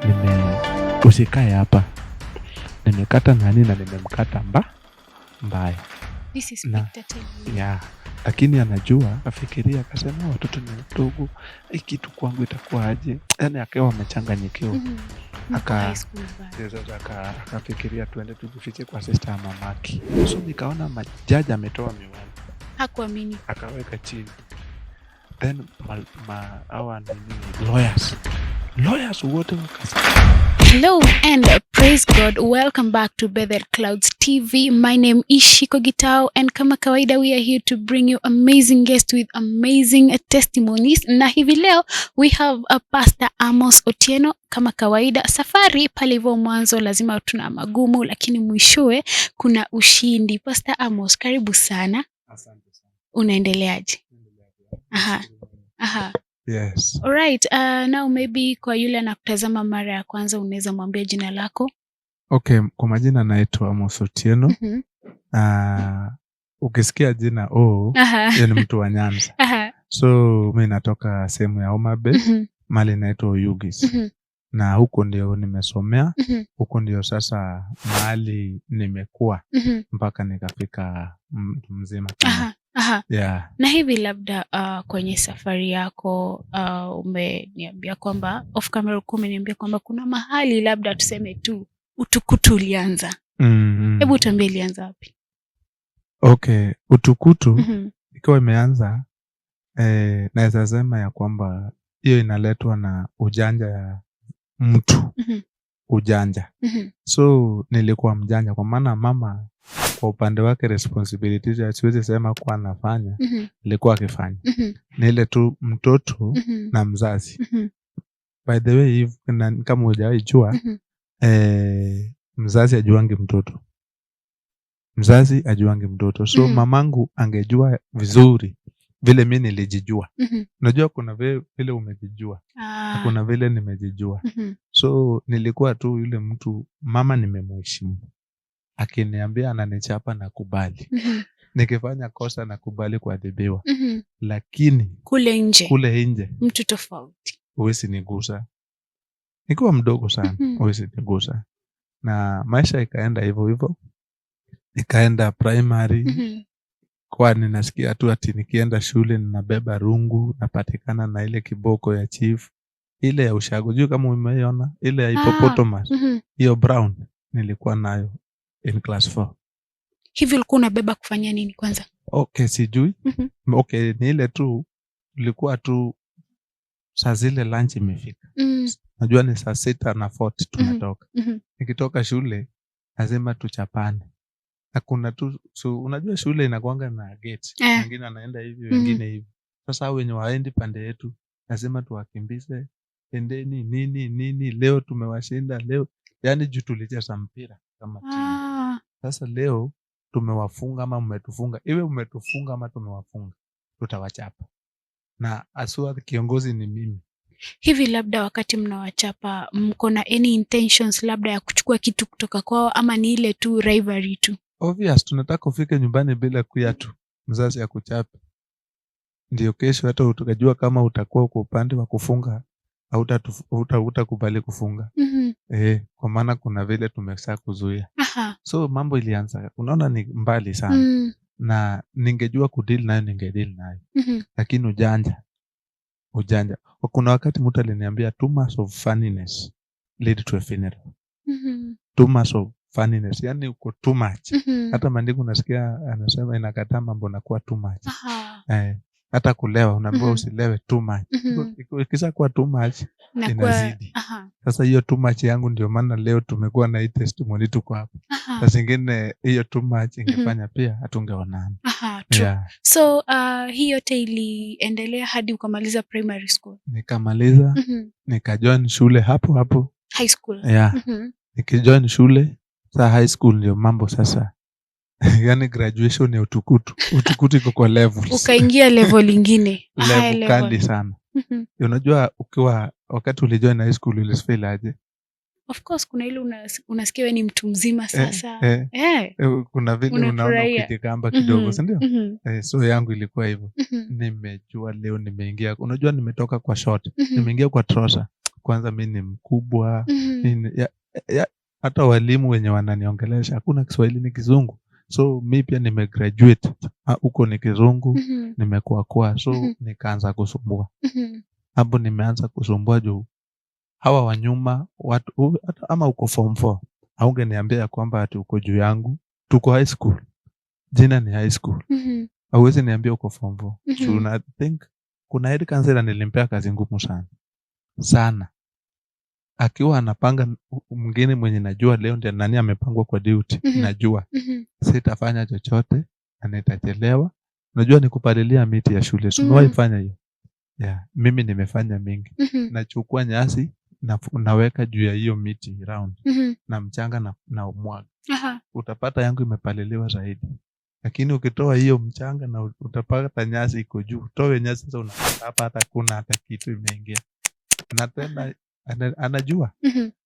Nime usikae hapa, nimekata nani na nimemkata mbaya. This is Na Victor telling you. Yeah, lakini anajua, afikiria, akasema watoto ni wadogo, hii kitu kwangu itakuwa aje? Yani akawa amechanganyikiwa. Mko Aka high school bado. Sasa akafikiria tuende tujifiche kwa sister ya mamake. So nikaona majaji ametoa miwani, Hakuamini. Akaweka chini, then ma, hawa nini, lawyers wote wakasema. Hello and praise God. Welcome back to Bethel Clouds TV. My name is Shiko Gitao and kama kawaida we are here to bring you amazing guests with amazing testimonies. Na hivi leo we have a Pastor Amos Otieno. Kama kawaida, safari pale hivyo mwanzo lazima tuna magumu, lakini mwishowe kuna ushindi. Pastor Amos, karibu sana. Asante sana. Unaendeleaje? Aha. Yes. Alright, now maybe kwa yule anakutazama mara ya kwanza unaweza mwambia jina lako? Okay, kwa majina naitwa Amos Otieno. Ukisikia jina o hiyo ni mtu wa Nyanza. So mi natoka sehemu ya Homa Bay, mahali inaitwa Oyugis. Na huko ndio nimesomea, huko ndio sasa mahali nimekuwa mpaka nikafika mtu mzima kama. Aha. Yeah. Na hivi labda kwenye safari yako umeniambia kwamba off camera ulikuwa umeniambia kwamba kuna mahali labda tuseme tu utukutu ulianza. Hebu tuambie ilianza wapi? Okay, utukutu ikiwa imeanza, naweza sema ya kwamba hiyo inaletwa na ujanja ya mtu. Ujanja. So nilikuwa mjanja kwa maana mama kwa upande wake responsibilities siwezi sema kuwa anafanya, alikuwa akifanya. Ni ile tu mtoto na mzazi. By the way, na kama hujawahi jua, mzazi ajuangi mtoto, mzazi ajuangi mtoto. So mamangu angejua vizuri vile mi nilijijua. Unajua kuna vile umejijua na kuna vile nimejijua. So nilikuwa tu yule mtu mama nimemheshimu, akiniambia ananichapa nakubali, nikifanya kosa nakubali kuadhibiwa, lakini Kule nje kule nje mtu tofauti. Huwezi nigusa. Nikiwa mdogo sana, huwezi nigusa. Na maisha ikaenda hivyo hivyo, nikaenda primary, kwa ninasikia tu ati nikienda shule ninabeba rungu, napatikana na ile kiboko ya chief, ile ya ushago, juu kama umeiona ile ya hippopotamus, hiyo brown nilikuwa nayo in class 4. Hivi ulikuwa unabeba kufanya nini kwanza? Okay, sijui. Okay, ni ile tu ilikuwa tu saa zile lunch imefika, najua ni saa 6:40 tunatoka. Nikitoka shule lazima tuchapane na kuna tu, so, unajua shule inakuanga na gate, wengine wanaenda hivi, wengine hivi. Sasa hao wenye waendi pande yetu lazima tuwakimbize, endeni nini nini, leo tumewashinda leo, yani juu tulicheza mpira kama timu. Sasa leo tumewafunga ama mmetufunga, iwe mmetufunga ama tumewafunga, tutawachapa na asua kiongozi ni mimi. Hivi labda wakati mnawachapa mko na any intentions labda ya kuchukua kitu kutoka kwao ama ni ile tu rivalry tu? Obvious, tunataka ufike nyumbani bila kiatu, mzazi akuchape, ndio kesho hata utakajua kama utakuwa kwa upande wa kufunga hautakubali kufunga. Kwa maana kuna vile tumesha kuzuia. So mambo ilianza, unaona ni mbali sana, na ningejua kudeal nayo ningedeal nayo, lakini ujanja ujanja. Kuna wakati mtu aliniambia, "Too much of funniness lead to a funeral." Too much of funniness, yani uko too much. Hata maandiko unasikia anasema inakataa mambo nakuwa too much. Hata kulewa unaambiwa usilewe too much. Ikisha kuwa too much, inazidi. Sasa hiyo too much yangu ndio maana leo tumekuwa na hii testimony, tuko hapa. Saa zingine hiyo too much ingefanya pia hatungeonana. Aha, true. Yeah. So hii yote iliendelea hadi ukamaliza primary school? Nikamaliza, nikajoin shule hapo hapo. High school. Yeah. Nikijoin shule saa high school ndio mambo sasa, yani graduation ya utukutu. Utukutu iko kwa levels. Ukaingia level ingine. A higher Level level. kali sana. Unajua ukiwa wakati ulijoin high school ulisfeel aje? Of course kuna ile unasikia wewe ni mtu mzima sasa. Kuna vile unaona Unafurahia. ukijigamba kidogo, si ndio? Mhm. So yangu ilikuwa hivyo. Nimejua leo nimeingia, unajua nimetoka kwa short, nimeingia kwa trouser. Kwanza mi ni mkubwa. Nini, ya, hata walimu wenye wananiongelesha hakuna Kiswahili, ni Kizungu. So mi pia nimegraduate. Ah, huko ni Kizungu, nimekuwa kwa so nikaanza kusumbua. Hapo nimeanza kusumbua juu hawa wanyuma watu hata ama uko form 4, haungeniambia ya kwamba ati uko juu yangu. Tuko high school, jina ni high school, hauwezi niambia uko form 4. Juu na think kuna head counselor nilimpea kazi ngumu sana sana, akiwa anapanga mwingine mwenye najua leo ndiye nani amepangwa kwa duty. Najua sitafanya chochote na nitachelewa. Unajua ni kupalilia miti ya shule, si umewahi fanya hiyo? Yeah, mimi nimefanya mingi. Nachukua nyasi na, naweka juu ya hiyo miti round na mchanga na umwaga, utapata yangu imepaliliwa zaidi. Lakini ukitoa hiyo mchanga na utapata nyasi iko juu, utoe nyasi sasa, unapata hapa hata kuna hata kitu imeingia. Na tena anajua,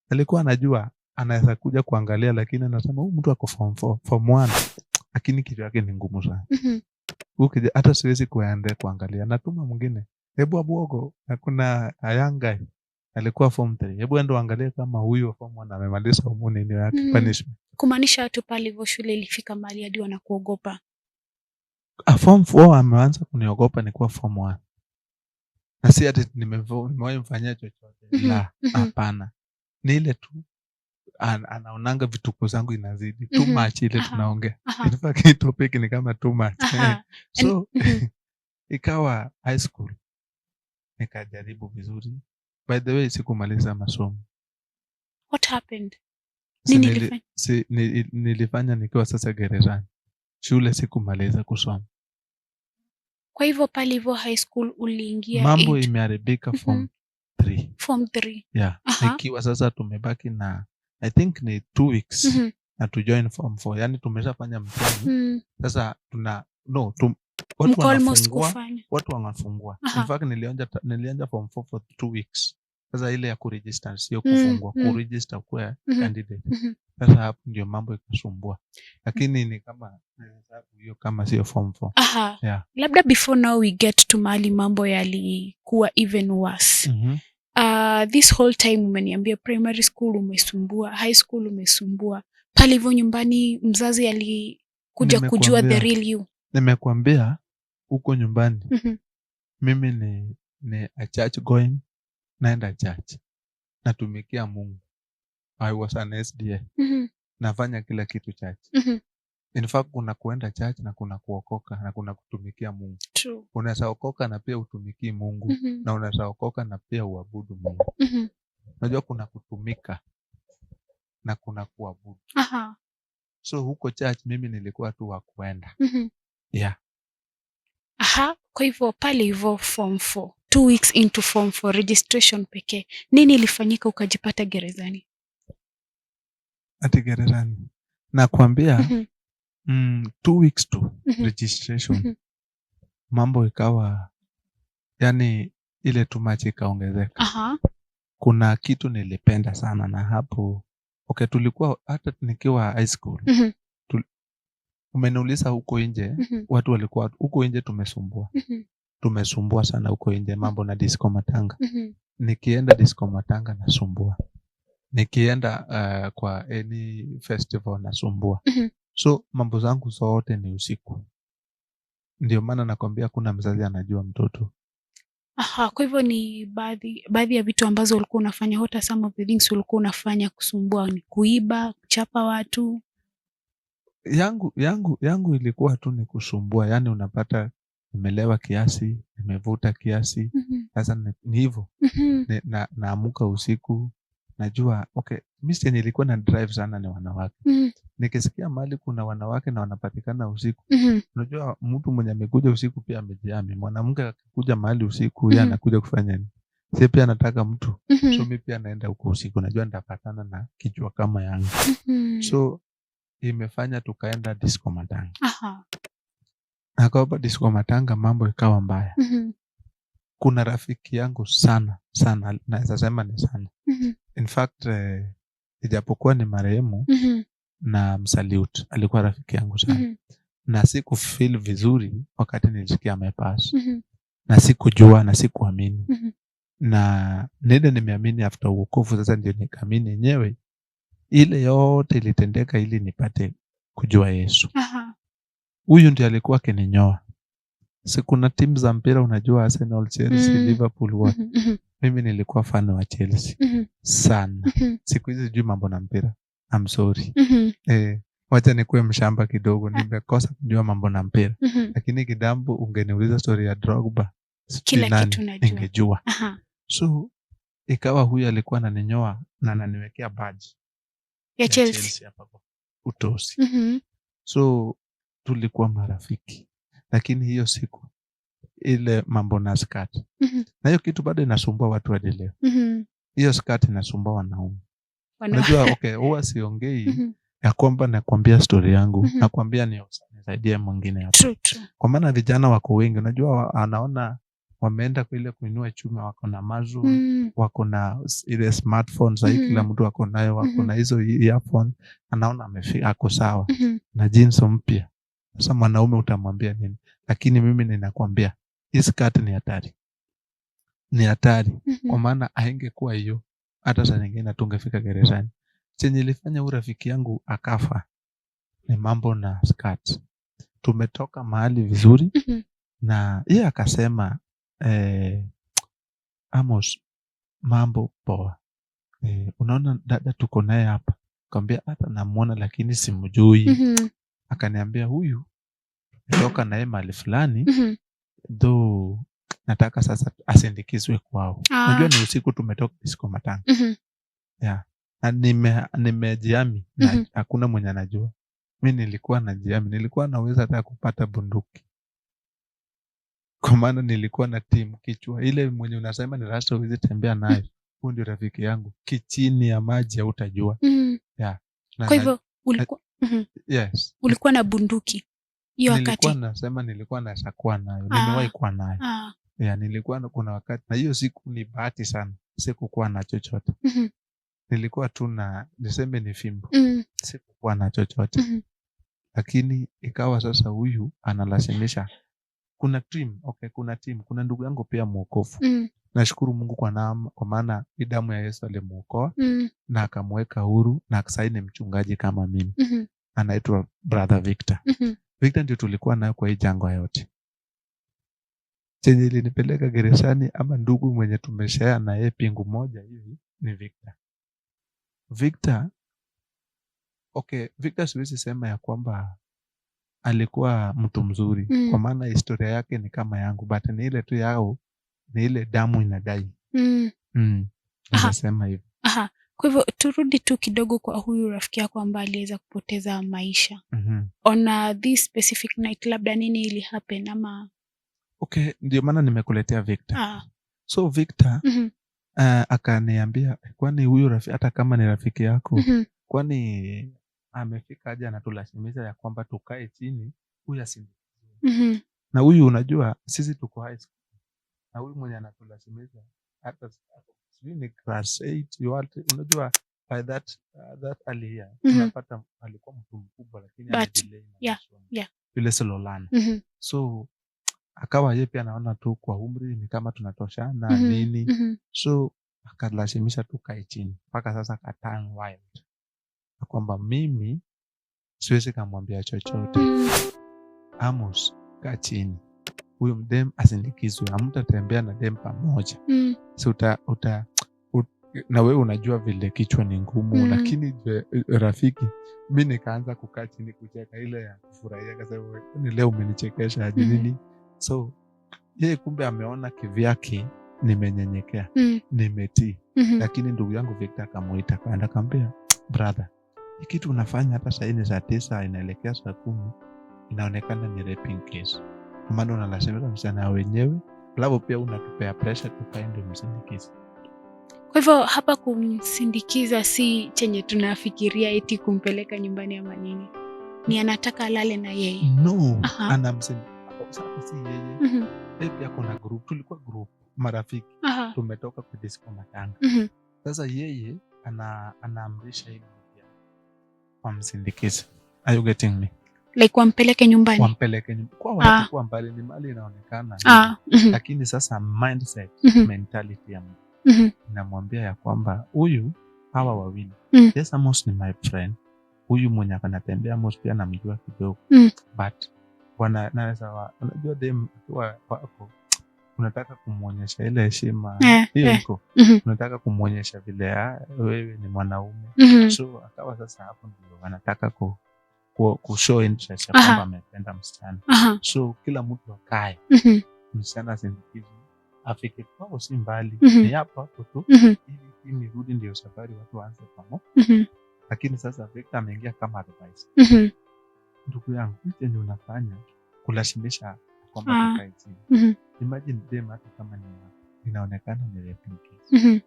alikuwa anajua anaweza kuja kuangalia, lakini anasema huyu mtu ako form 4, form 1, lakini kichwa yake ni ngumu sana. Huyu hata siwezi kuenda kuangalia, natuma mwingine, hebu Abuogo, na kuna Ayangai alikuwa form 3, hebu enda uangalie kama huyu wa form 1 amemaliza humu nini yake, punishment. Kumaanisha watu pale hivyo shule ilifika mahali hadi wanakuogopa. Ah, form 4 ameanza kuniogopa nikuwa form 1, na si ati nimewahi mfanyia chochote. La, hapana, ni ile tu anaonanga vituko zangu inazidi too much, ile tunaongea. In fact, hii topic ni kama too much. So ikawa high school nikajaribu vizuri. By the way, sikumaliza masomo. What happened? Si Nini ilifanya? Si, nilifanya nikiwa sasa gerezani. Shule sikumaliza kusoma. Kwa hivyo pale hivyo high school uliingia Mambo imeharibika form 3. Form 3. Yeah. Nikiwa sasa tumebaki na, I think ni 2 weeks na to join form 4, yani tumeshafanya mtihani. Sasa tuna no watu Mko almost wanafungua, kufanya. Watu wanafungua. In fact, nilionja form 4 for 2 weeks. Sasa ile ya kuregister, sio kufungua, kuregister kuwa candidate. Sasa hapo ndio mambo ikasumbua, lakini ni kama nahesabu hiyo kama sio form 4. Yeah. Labda before now we get to mahali mambo yalikuwa even worse. This whole time umeniambia primary school umesumbua, high school umesumbua. Pale hivyo nyumbani mzazi alikuja kujua the Nimekuambia. Real you? Nimekuambia huko nyumbani mimi ni a church going, naenda church, natumikia Mungu. I was an SDA. Nafanya kila kitu church. In fact, kuna kuenda church na kuna kuokoka na kuna kutumikia Mungu. Unaweza okoka na pia utumikii Mungu, na unaweza okoka na pia uabudu Mungu. Unajua kuna kutumika na kuna kuabudu. So huko church mimi nilikuwa tu wa kuenda. Yeah. Aha. Kwa hivyo pale hivyo form 4, 2 weeks into form 4 registration pekee, nini ilifanyika ukajipata gerezani? Ati gerezani? Nakwambia, 2 weeks to registration, mambo ikawa, yani ile too much ikaongezeka. Kuna kitu nilipenda sana na hapo, okay, tulikuwa hata nikiwa high school, umeniuliza huko nje, watu walikuwa huko nje tumesumbua, tumesumbua sana huko nje, mambo na disco matanga. Nikienda disco matanga nasumbua, nikienda kwa any festival nasumbua. So mambo zangu zote ni usiku, ndio maana nakwambia kuna mzazi anajua mtoto. Aha, kwa hivyo ni baadhi ya vitu ambazo ulikuwa unafanya, what are some of the things ulikuwa unafanya kusumbua? Ni kuiba, kuchapa watu? Yangu ilikuwa tu ni kusumbua, yaani unapata nimelewa kiasi, nimevuta kiasi. Sasa ni hivyo. Naamuka usiku, najua okay, mi chenye ilikuwa na drive sana ni wanawake. Nikisikia mahali kuna wanawake na wanapatikana usiku, unajua mtu mwenye amekuja usiku pia amejihami. Mwanamke akikuja mahali usiku, yeye anakuja kufanya nini? Si pia anataka mtu? So mi pia naenda huko usiku, najua nitapatana na kichwa kama yangu. So imefanya tukaenda disco matanga. Akawa disco matanga, mambo ikawa mbaya. Kuna rafiki yangu sana sana, naweza sema ni sana. In fact, ijapokuwa ni marehemu, na msalute, alikuwa rafiki yangu sana. Na sikufeel vizuri wakati nilisikia amepass. Na sikujua na sikuamini. Na nile nimeamini after uokovu sasa ndio nikaamini yenyewe ile yote ilitendeka ili nipate kujua Yesu. Huyu ndiye alikuwa akininyoa. Si kuna timu za mpira unajua, Arsenal, Chelsea, Liverpool, what. Mimi nilikuwa fan wa Chelsea sana. Siku hizi sijui mambo na mpira. I'm sorry. Wacha nikuwe mshamba kidogo, nimekosa kujua mambo na mpira. Lakini kitambo ungeniuliza story ya Drogba, sijui Kila nani, kitu najua. ningejua. So ikawa huyu alikuwa ananinyoa na ananiwekea badge Ya ya Chelsea. Chelsea hapa kwa utosi. So tulikuwa marafiki, lakini hiyo siku ile mambo na skirt, na hiyo kitu bado inasumbua watu hadi leo. Hiyo skirt inasumbua wanaume. Unajua, okay, huwa siongei ya kwamba nakwambia story yangu, nakwambia ni nisaidie mwingine hapa, True, true. kwa maana vijana wako wengi, unajua anaona wameenda kwa ile kuinua chuma, wako na Amazon, wako na ile smartphone sahii, kila mtu ako nayo, wako na hizo earphone, anaona amefika, ako sawa na jeans mpya. Sasa mwanaume utamwambia nini? Lakini mimi ninakwambia hii skirt ni hatari, ni hatari, kwa maana haingekuwa hiyo hata saa nyingine tungefika gerezani. Chenye ilifanya huyu rafiki yangu akafa ni mambo na skirt. Tumetoka mahali vizuri na yeye akasema, "Amos, mambo poa. Unaona dada tuko naye hapa?" Kaambia hata namuona lakini simjui. Akaniambia huyu tumetoka naye mahali fulani, though nataka sasa asindikizwe kwao. Unajua ni usiku, tumetoka disco matanga. Yeah. Na nimejihami na hakuna mwenye anajua. Mi nilikuwa najihami, nilikuwa naweza hata kupata bunduki, kwa maana nilikuwa na timu kichwa ile mwenye unasema ni rasta huwezi tembea nayo, huyu ndio rafiki yangu, kichini ya maji hautajua. Yeah. Na, Kwa hivyo ulikuwa Yes. Ulikuwa na bunduki hiyo Nilikuwa wakati? nasema nilikuwa naweza kuwa nayo, Ah. nimewahi kuwa nayo. Yeah, nilikuwa kuna wakati, na hiyo siku ni bahati sana, sikukuwa na chochote. Nilikuwa tu na, niseme ni fimbo, sikukuwa na chochote. Lakini ikawa sasa huyu analazimisha. Kuna team, okay, kuna team, kuna ndugu yangu pia mwokofu. Nashukuru Mungu kwa maana hii damu ya Yesu alimuokoa na akamweka huru na sasa ni mchungaji kama mimi. Anaitwa Brother Victor. Victor ndio tulikuwa nayo kwa hii jangwa yote. Chenye ilinipeleka gerezani ama ndugu mwenye tumeshare na yeye pingu moja hivi ni Victor. Victor, okay, Victor siwezi sema ya kwamba alikuwa mtu mzuri, kwa maana historia yake ni kama yangu, but ni ile tu yao, ni ile damu inadai. Nasema hivyo. Aha. Kwa hivyo turudi tu kidogo kwa huyu rafiki yako ambaye aliweza kupoteza maisha. On this specific night, labda nini ili happen ama? Okay, ndio maana nimekuletea Victor. So Victor akaniambia, kwani huyu rafiki, hata kama ni rafiki yako, kwani amefika aje anatulazimisha ya kwamba tukae chini huyu asindikizwe? Na huyu unajua sisi tuko high school, na huyu mwenye anatulazimisha hata sijui ni class 8 you are, unajua by that early year unapata alikuwa mtu mkubwa lakini But, amedelay na masomo. Yule Sololana. So akawa yeye pia anaona tu kwa umri ni kama tunatoshana nini, so akalazimisha tukae chini mpaka sasa akaturn wild na kwamba mimi siwezi kamwambia chochote. Amos, kaa chini, huyu mdem asindikizwe, hamtatembea na dem pamoja. So na wewe unajua vile kichwa ni ngumu, lakini rafiki, mi nikaanza kukaa chini kucheka ile ya kufurahia, kasema ni leo umenichekesha aje, nini. So yeye kumbe ameona kivyake nimenyenyekea, nimetii. Lakini ndugu yangu Victor akamuita, akaenda akamwambia, "Brother, hii kitu unafanya hata saa hii ni saa 9 inaelekea saa 10, inaonekana ni raping case, kwa maana unalazimisha msichana wenyewe, alafu pia unatupea pressure tukae ndio msindikize." Kwa hivyo hapa kumsindikiza si chenye tunafikiria eti kumpeleka nyumbani ama nini, ni anataka alale na yeye? No, anamsindikiza sasa, si yeye. Yeye pia kuna group, tulikuwa group marafiki, tumetoka kwa disco matanga. Sasa yeye anaamrisha hii group ya wamsindikize. Are you getting me? Like wampeleke nyumbani. Wampeleke nyumbani. Kwa watu kwa mbali ni mali inaonekana. Lakini sasa mindset, mentality ya mtu inamwambia ya kwamba huyu hawa wawili. Yes, Amos ni my friend. Huyu mwenye anatembea Amos pia namjua kidogo. But wana naweza unajua dem akiwa wako unataka kumuonyesha ile heshima hiyo iko. Unataka kumuonyesha vile wewe ni mwanaume. So akawa sasa hapo ndio anataka ku show interest kwamba amependa msichana. So kila mtu akae. Msichana asindikizwe. Afike kwao si mbali. Ni hapo hapo tu. Ili timu irudi ndio safari watu waanze pamoja. Lakini sasa Victor ameingia kama advice. Ndugu yangu, chenye unafanya kulazimisha kwamba tukae chini. Imagine dem hata kama ni inaonekana ni raping case.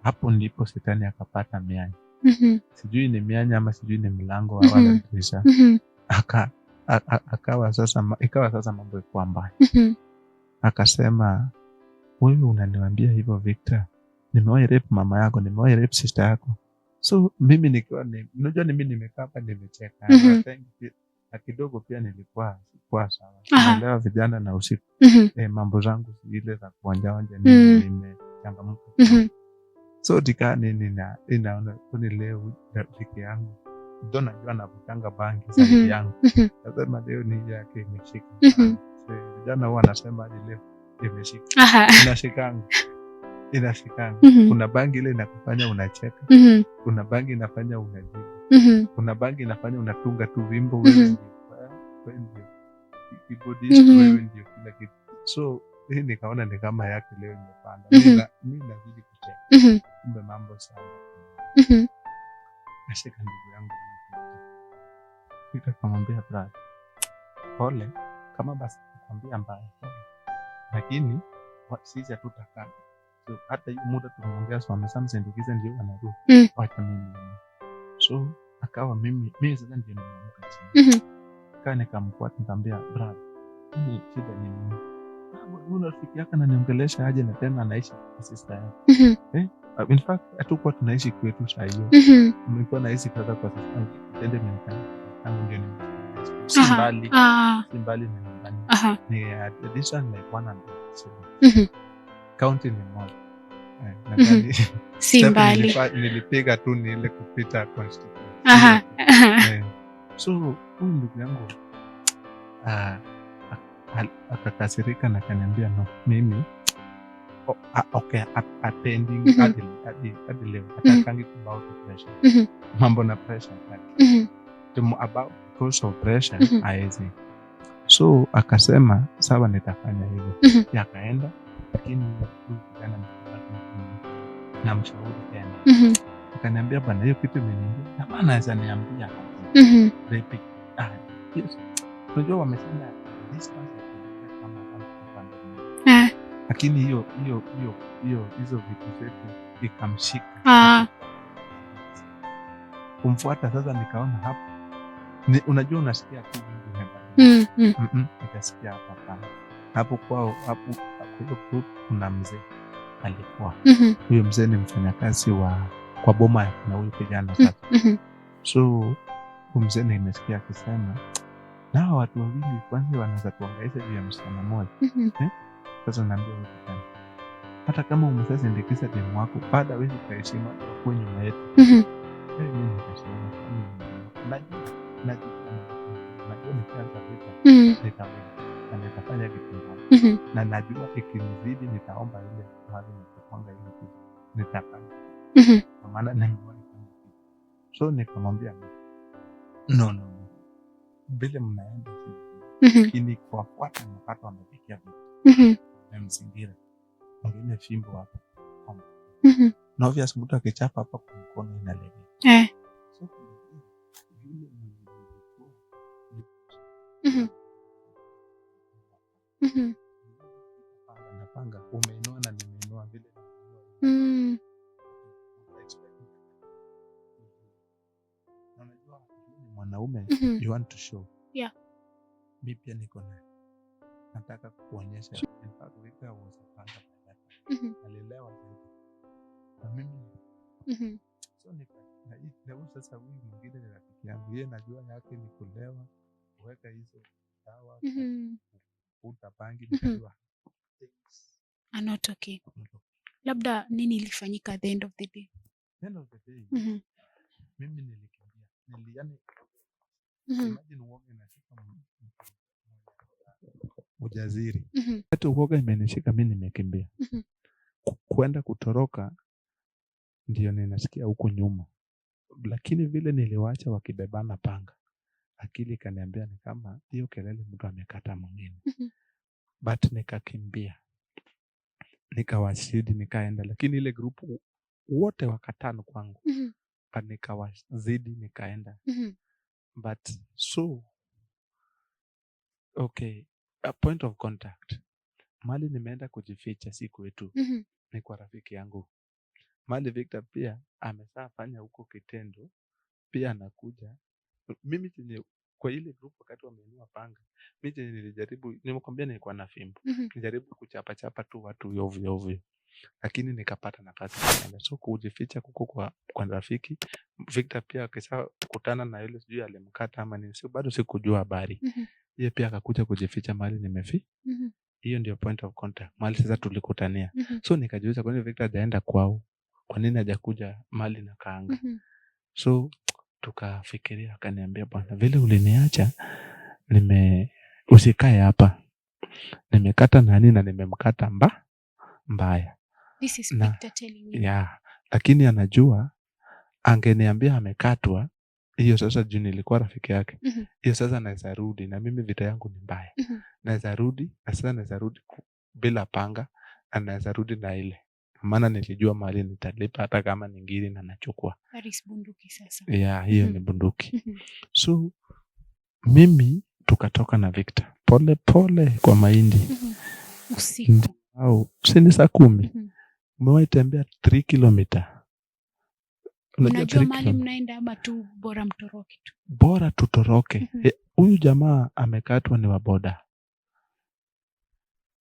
Hapo ndipo shetani akapata mianya. Sijui ni mianya ama sijui ni mlango wa wala dirisha. Akawa sasa ikawa sasa mambo yalikuwa mbaya. Akasema wewe unaniambia hivyo Victor, nimewahi rape mama yako, nimewahi rape sister yako. So mimi nikiwa unajua mimi nimekaa hapa nimecheka. Na kidogo pia nilikuwa sikuwa sawa. Naelewa vijana na usiku. Mambo zangu ile za kuonja nini nimechangamka. So tika nini na inaona kuni leo rafiki yangu ndio najua anavutanga bangi zaidi yangu. Nasema leo ni yake imeshika. So vijana huwa wanasema hadi leo imeshika. Inashikanga. Inashikanga. Kuna bangi ile inakufanya unacheka. Kuna bangi inafanya unajibu. Kuna bangi inafanya unatunga tu wimbo wewe ndio. Wewe ndio keyboardist, wewe ndio kila kitu. So hii nikaona ni kama yake leo imepanda. Mimi nazidi kucheka. Kumbe mambo sana. Nashika ndugu yangu. Nikamwambia brother, pole kama basi nakwambia mbaya pole. Lakini sisi hatutakaa. So hata hiyo muda tumeongea so ameshamsindikiza ndio anarudi. Wacha mimi. So akawa mimi sasa ndio nimeamka chini. Kaa nikamfuata nikamwambia brother, ni shida ni nini? Huyu rafiki yake ananiongelesha aje na tena anaishi kwa sister yake. In fact hatukuwa tunaishi kwetu saa hiyo. Nilikuwa naishi kwanza kwa sister yangu. Tende mimi tangu ndio nimeishi. Si mbali. Si mbali na nyumbani. Ni addition like 107. County ni moja. Nadhani si mbali. Nilipiga tu ni ile kupita constituency. So huyu ndugu yangu akakasirika na akaniambia no, mimi okay attending hadi leo atakangi about pressure. Mambo na pressure hataki. About because of pressure haezi. So akasema sawa nitafanya hivyo. Yakaenda lakini huyu kijana na mshauri tena. Akaniambia bwana hiyo kitu imeniingia. Na maana anaweza niambia. Repeat. Yes. Unajua wamesema distance kama kama. Lakini hiyo hizo vitu zetu ikamshika. Kumfuata sasa nikaona hapo. Unajua unasikia tu wingi hapa. Nikasikia hapa hapana. Hapo kwao hapo kwa kuna mzee alikuwa. Huyo mzee ni mfanyakazi wa kwa boma na huyu kijana sasa. So huyu mzee nimesikia akisema na watu wawili kwanza wanaanza kuangaisha juu ya msichana mmoja. Sasa naambia huyu kijana, hata kama umeshasindikiza demu wako bado hawezi kuheshimu kwa nyuma yetu. Mimi nikasema najua nikianza vita nitaweza na nitafanya kitu mbaya. Na najua ikinizidi nitaomba ile mahali nikapanga ile kitu nitafanya. Kwa maana nimeona kama kitu. So nikamwambia no vile mnaenda lakini kwa watu mpaka wamefikia vitu. Na mzingira mwingine fimbo hapa. Na obvious mtu akichapa hapa kwa mkono inalegea. So yule mwenye Napanga umeinua na nimeinua vile. Unajua ni mwanaume, you want to show. Yeah. Mimi pia niko na nataka kuonyesha. In fact Victor was a panga by that time. Alielewa zaidi. Na mimi so na sasa huyu mwingine ni rafiki yangu. Yeye najua yake ni kulewa, Kuweka hizo dawa, kuvuta bangi, nikajua things Are not okay. Labda nini ilifanyika at the end of the day? End of the day, mimi nilikimbia, yani imagine uoga inashika mtu ujasiri. Wakati uoga imenishika, mi nimekimbia kwenda kutoroka, ndio ninasikia huku nyuma, lakini vile niliwacha wakibebana panga, akili ikaniambia ni kama hiyo kelele mtu amekata mwingine. But nikakimbia, nikawazidi, nikaenda, lakini ile group wote wakatano kwangu, but nikawazidi, nikaenda. But so okay, a point of contact, mahali nimeenda kujificha si kwetu, ni kwa rafiki yangu, mahali Victor pia ameshafanya huko kitendo, pia anakuja. Mimi chenye kwa ile group wakati wameinua panga, mi chenye nilijaribu, nimekwambia nilikuwa na fimbo, nijaribu kuchapachapa tu watu ovyo ovyo, lakini nikapata nafasi, nikaenda. So kujificha kuko kwa rafiki Victor. Pia akisha kutana na yule, sijui alimkata ama nini, sio, bado sikujua habari. Yeye pia akakuja kujificha mahali nimefi Hiyo ndio point of contact, mahali sasa tulikutania. So nikajiuliza, kwani Victor hajaenda kwao? Kwa nini hajakuja mahali na kaanga? So tukafikiria, akaniambia, "Bwana, vile uliniacha, nime usikae hapa, nimekata nani na nimemkata mbaya." This is Victor telling you. Yeah, lakini anajua angeniambia amekatwa, hiyo sasa, juu nilikuwa rafiki yake, hiyo sasa naweza rudi, na mimi vita yangu ni mbaya. Naweza rudi, na sasa naweza rudi bila panga, na naweza rudi na ile, maana nilijua mahali nitalipa, hata kama ni ngiri na nachukua. That is bunduki sasa. Yeah, hiyo ni bunduki. So mimi tukatoka na Victor pole pole kwa mahindi. Usiku. Au si ni saa 10? Umewahi tembea 3 kilomita? Unajua Mnajua 3 mahali kilomita? Mnaenda ama tu bora mtoroke tu? Bora tutoroke. Eh, huyu jamaa amekatwa ni wa boda.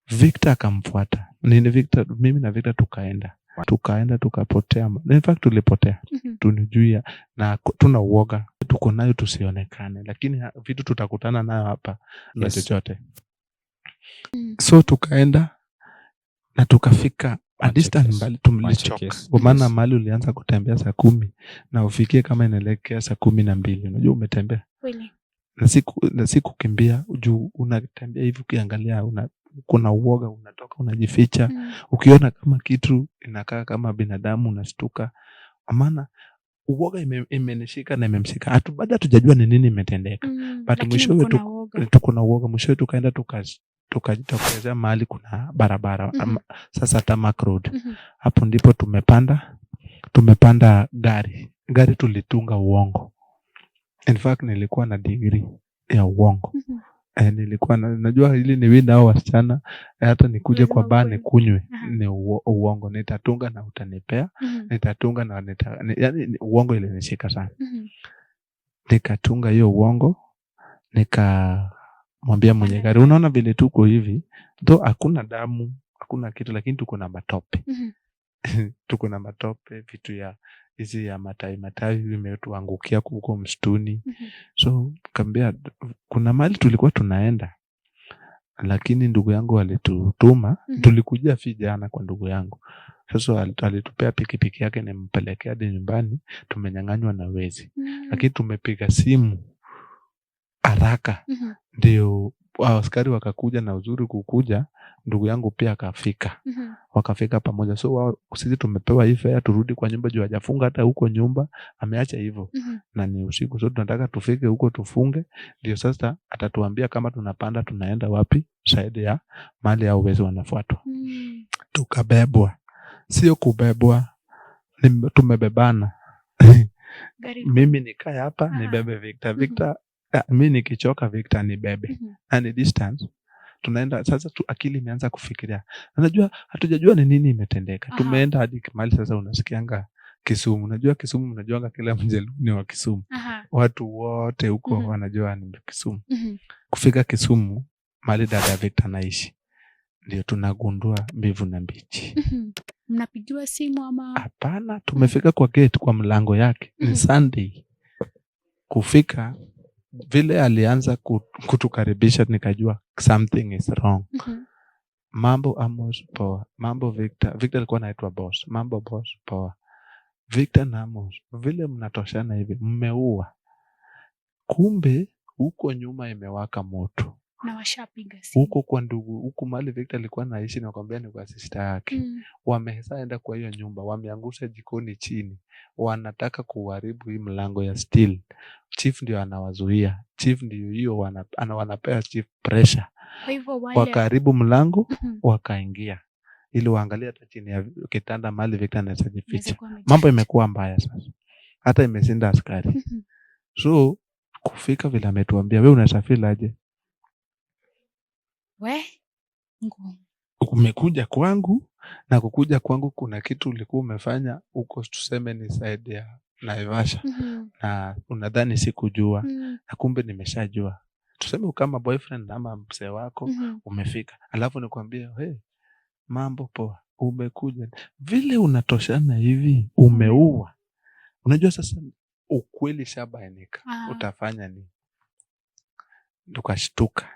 Victor akamfuata nini, Victor, mimi na Victor tukaenda tukapotea. In fact tulipotea, tunijuia na tuna uoga tuko nayo tusionekane, lakini vitu tutakutana nayo hapa na chochote. So tukaenda na tukafika a distance mbali, tulichoka kwa maana mahali ulianza kutembea saa 10 na ufikie kama inaelekea saa 12, unajua umetembea. Na si kukimbia, juu unatembea hivi ukiangalia, kuna uoga, unatoka unajificha. Ukiona kama kitu inakaa kama binadamu unastuka, maana uoga imenishika na imemshika. Bado hatujajua ni nini imetendeka. But Lakini mwishowe mko na uoga. Tuko na uoga. Mwishowe tukaenda tukajitokezea mahali kuna barabara, sasa tarmac road. Hapo ndipo tumepanda gari. Gari tulitunga uongo. In fact nilikuwa na degree ya uongo. Eh, nilikuwa najua hili ni winda au wasichana, eh, hata nikuje kwa Lazima baa ukweli. nikunywe, ni uongo nitatunga na utanipea, nitatunga na yani uongo ilinishika sana. Nikatunga hiyo uongo, nikamwambia mwenye gari, "Unaona vile tuko hivi, though hakuna damu, hakuna kitu, lakini tuko na matope." Tuko na matope, vitu ya hizi ya matawi matawi imetuangukia huko msituni. So kaambia kuna mahali tulikuwa tunaenda, lakini ndugu yangu alitutuma. Tulikujia fi jana kwa ndugu yangu. Sasa alitupea pikipiki yake nimpelekea hadi nyumbani, tumenyang'anywa na wezi. Lakini tumepiga simu haraka ndio askari wakakuja, na uzuri kukuja, ndugu yangu pia akafika. Wakafika pamoja. So wao, sisi tumepewa hii fare turudi kwa nyumba juu hajafunga hata huko nyumba, ameacha hivyo. Na ni usiku, so tunataka tufike huko tufunge, ndio sasa atatuambia kama tunapanda tunaenda wapi, side ya mahali au wezi wanafuatwa. Tukabebwa, sio kubebwa, tumebebana. Gari. Mimi nikae hapa nibebe Victor. Victor, ah, mi nikichoka Victor nibebe. Na ni distance tunaenda sasa tu, akili imeanza kufikiria, unajua hatujajua ni nini imetendeka. Tumeenda hadi mahali sasa unasikianga Kisumu, unajua Kisumu, mnajuanga kila Mjaluo ni wa Kisumu. Watu wote huko wanajua ni Kisumu. Kufika Kisumu mahali dada Victor anaishi, ndio tunagundua mbivu na mbichi. Mnapigiwa simu ama? Hapana, tumefika kwa gate, kwa mlango yake ni Sunday. Kufika Vile alianza kutukaribisha, nikajua something is wrong. Mambo Amos, poa. Mambo Victor. Victor alikuwa anaitwa boss. Mambo boss, poa. Victor na Amos, vile mnatoshana hivi, mmeua. Kumbe huko nyuma imewaka moto. Na washapiga simu. Huko kwa ndugu, huku mahali Victor alikuwa anaishi, nakwambia ni kwa sister yake. Wameshaenda kwa hiyo nyumba, wameangusha jikoni chini, wanataka kuharibu hii mlango ya steel. Chief ndio anawazuia. Chief ndio hiyo wanapea chief pressure. Kwa hivyo wale Wakaharibu mlango, wakaingia ili waangalie hata chini ya kitanda mahali Victor anaweza Inaweza jificha. kuwa Mambo amejificha. imekuwa mbaya sasa, hata imeshinda askari. So kufika vile ametuambia, we unasafiri aje? We ngumu. Umekuja kwangu, na kukuja kwangu kuna kitu ulikuwa umefanya huko, tuseme ni side ya Naivasha, na unadhani sikujua, na kumbe nimeshajua. Tuseme kama boyfriend ama mzee wako umefika, alafu nikwambie, hey, mambo poa, umekuja vile unatoshana hivi, umeua. Unajua sasa ukweli shabainika, utafanya nini? Tukashtuka,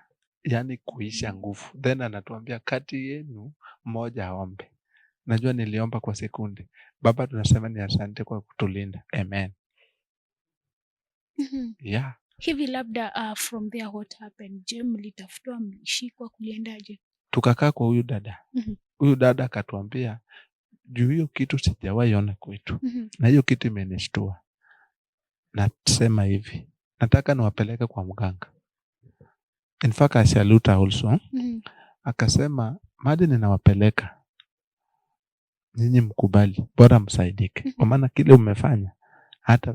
yani kuisha nguvu. Then anatuambia kati yenu mmoja aombe. Najua niliomba kwa sekunde. Baba, tunasema ni asante kwa kutulinda, amen. Yeah. Hivi labda from there what happened? Je, mlitafutwa, mlishikwa, kuliendaje? Tukakaa kwa huyu dada. Huyu dada akatuambia, juu hiyo kitu sijawahi ona kwetu, na hiyo kitu imenishtua, nasema hivi, nataka niwapeleke kwa mganga. In fact, I salute her also. Akasema madi ninawapeleka nyinyi, mkubali, bora msaidike, kwa maana kile umefanya,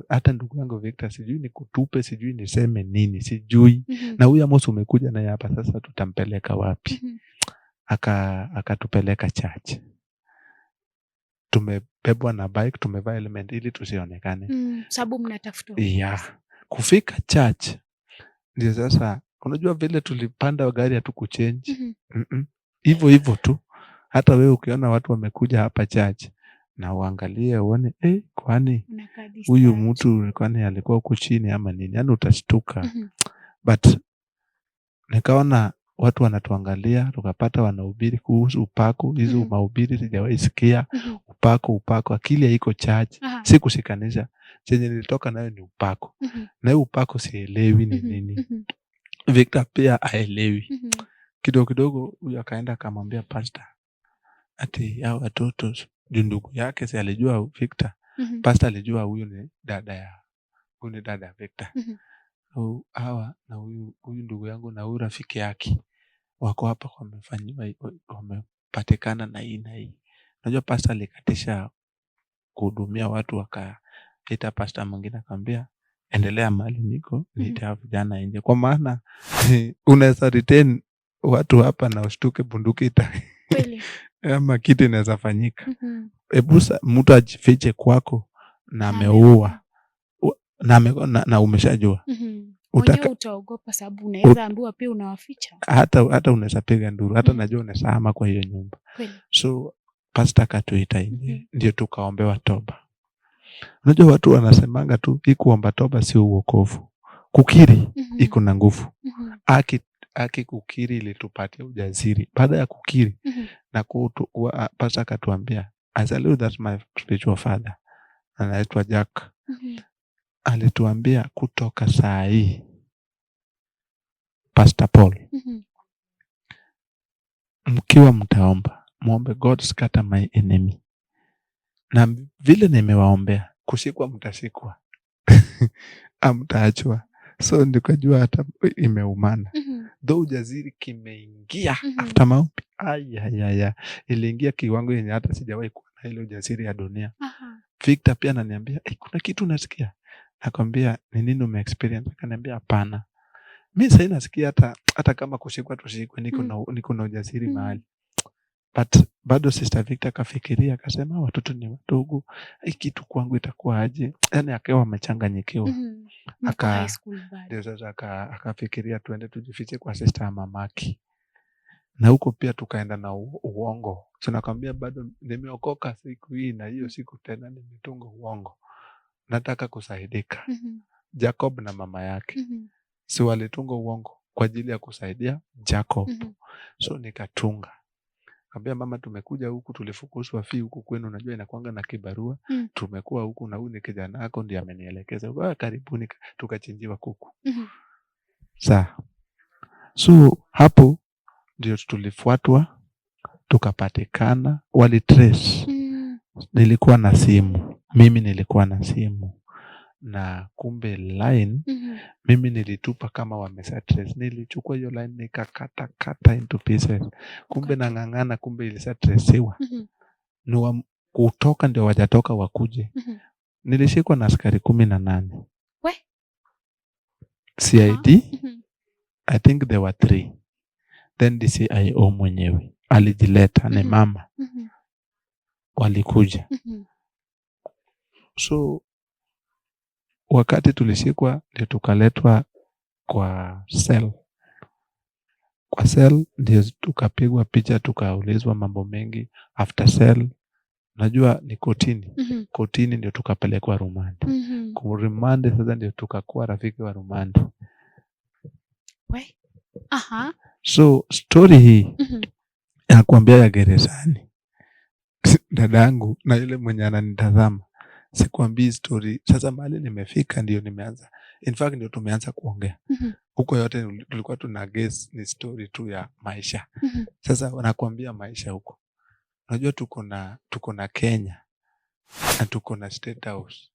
hata ndugu yangu Victor, sijui nikutupe, sijui niseme nini, sijui. Na huyu Amos umekuja naye hapa sasa, tutampeleka wapi? Akatupeleka church. Tumebebwa na bike, tumevaa helmet ili tusionekane. Sababu mnatafutwa. Yeah. Kufika church ndio sasa, unajua vile tulipanda gari hatukuchange. Hivyo hivyo tu. Hata wewe ukiona watu wamekuja hapa church na uangalie uone, eh, kwani Unakaa huyu disturbed. mtu kwani alikuwa huku chini ama nini? Yani utashtuka. But nikaona watu wanatuangalia, tukapata wanahubiri kuhusu upako. Hizo mahubiri sijawahi sikia. Upako, upako, akili haiko church. Si kushikanisha. Chenye nilitoka nayo ni upako, na hiyo upako sielewi ni nini. Victor pia aelewi. Kidogo kidogo huyu akaenda akamwambia pastor ati hao watoto, juu ndugu yake si alijua Victor. Pastor alijua huyu ni dada ya Victor. Hawa na huyu ndugu yangu na huyu rafiki yake wako hapa, wamefanyiwa, wamepatikana na hii na hii. Unajua pastor alikatisha kuhudumia watu, wakaita pastor mwingine akamwambia, endelea mahali niko, niite hao vijana nje, kwa maana unaweza retain watu hapa na ushtuke bunduki ita ama kitu inaweza fanyika. Hebu mtu ajifiche kwako na ameua na umeshajua. Mwenyewe utaogopa sababu unaweza ambiwa pia unawaficha. Hata unaweza piga nduru, hata najua unaweza hama kwa hiyo nyumba. So pastor akatuita nje, ndio tukaombewa toba. Unajua watu wanasemanga tu hii kuomba toba sio uokovu. Kukiri iko na nguvu. Aki kukiri ilitupatia ujasiri. Baada ya kukiri na pastor akatuambia, I salute that my spiritual father anaitwa Jack. Alituambia kutoka saa hii, Pastor Paul, mkiwa mtaomba, muombe God scatter my enemy. Na vile nimewaombea, kushikwa mtashikwa, hamtaachwa. So nikajua hata imeumana. Though ujasiri kimeingia after maombi. Ayayaya, iliingia kiwango yenye hata sijawahi kuwa na ile ujasiri ya dunia. Victor pia ananiambia, hey, kuna kitu unasikia? Nakwambia ni nini umeexperience? Akaniambia hapana. Mi sahii nasikia hata kama kushikwa tushikwe, niko na ujasiri mahali. But bado Sister Victor akafikiria akasema watoto ni wadogo, hii kitu kwangu itakuwa aje? Yani akawa amechanganyikiwa. Mko high school bado. Ndio sasa akafikiria tuende tujifiche kwa sister ya mamaki. Na huko pia tukaenda na uongo. So nakwambia bado nimeokoka siku hii na hiyo siku tena nimetunga uongo. Nataka kusaidika. Jacob na mama yake. Si walitunga uongo kwa ajili ya kusaidia Jacob. So nikatunga, kaambia mama, tumekuja huku, tulifukuzwa fee huku kwenu, unajua inakuanga na kibarua. Tumekuwa huku na huyu ni kijana wako ndiye amenielekeza. Ah, karibuni, tukachinjiwa kuku. Saa so hapo ndio tulifuatwa tukapatikana, walitrace. Nilikuwa na simu, mimi nilikuwa na simu na kumbe line mimi nilitupa kama wamesha trace. Nilichukua hiyo line nikakata kata into pieces, kumbe nang'ang'ana, kumbe ilishatresiwa. Ni wa kutoka ndio wajatoka wakuje. Nilishikwa na askari 18. We. CID. I think there were three, then DCIO mwenyewe alijileta, ni mama. Walikuja. So wakati tulishikwa ndio tukaletwa kwa cell. Kwa cell ndio tukapigwa picha, tukaulizwa mambo mengi. After cell, najua ni kotini. Kotini ndio tukapelekwa rumande. Rumande sasa ndio tukakuwa rafiki wa rumande. We. Aha. So story hii ya kuambia ya gerezani, dadangu na yule mwenye ananitazama, sikuambii story. Sasa mahali nimefika ndio nimeanza, in fact ndio tumeanza kuongea. Huko yote tulikuwa tuna guess ni story tu ya maisha. Sasa wanakuambia maisha huko, unajua tuko na Kenya na tuko na State House,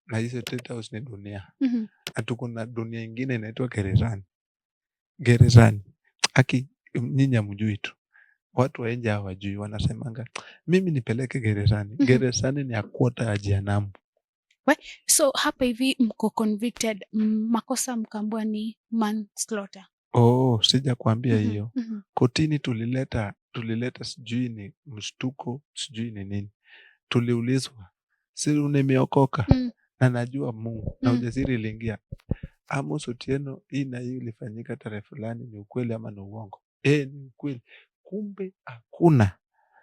na hizo State House ni dunia, na tuko na dunia ingine inaitwa gerezani. Gerezani, aki nyinyi hamjui tu, watu wa nje hawajui, wanasemanga mimi nipeleke gerezani. Gerezani ni ya quarter ya jehanamu. So hapa hivi mko convicted, makosa mkaambiwa ni manslaughter. Oh, sija kuambia hiyo. Kotini tulileta sijui ni mshtuko, sijui ni nini. Tuliulizwa, si nimeokoka na najua Mungu na ujasiri iliingia. Amos Otieno, hii na hii ilifanyika tarehe fulani, ni ukweli ama ni uongo? Eh, ni ukweli. Kumbe hakuna,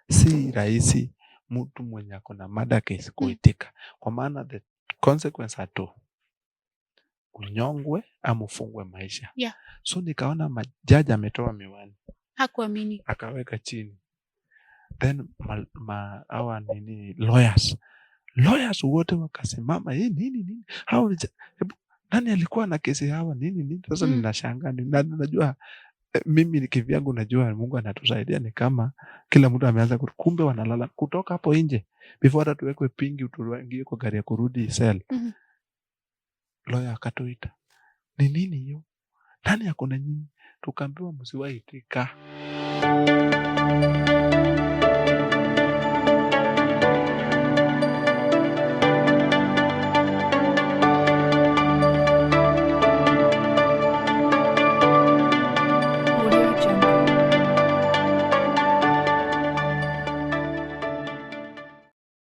si rahisi mtu mwenye ako na murder case kuitika, kwa maana the consequence are two: unyongwe ama ufungwe maisha. So nikaona majaji ametoa miwani, Hakuamini. Akaweka chini, then hawa nini, lawyers wote wakasimama, hii nini nini, hawa hebu nani alikuwa na kesi hawa, nini nini. Sasa ninashangaa najua mimi ni kivyangu najua Mungu anatusaidia, ni kama kila mtu ameanza kumbe wanalala kutoka hapo nje before hata tuwekwe pingu tuingie kwa gari ya kurudi cell. Lawyer akatuita, ni nini hiyo, nani ako na nyinyi? Tukaambiwa msiwaitika.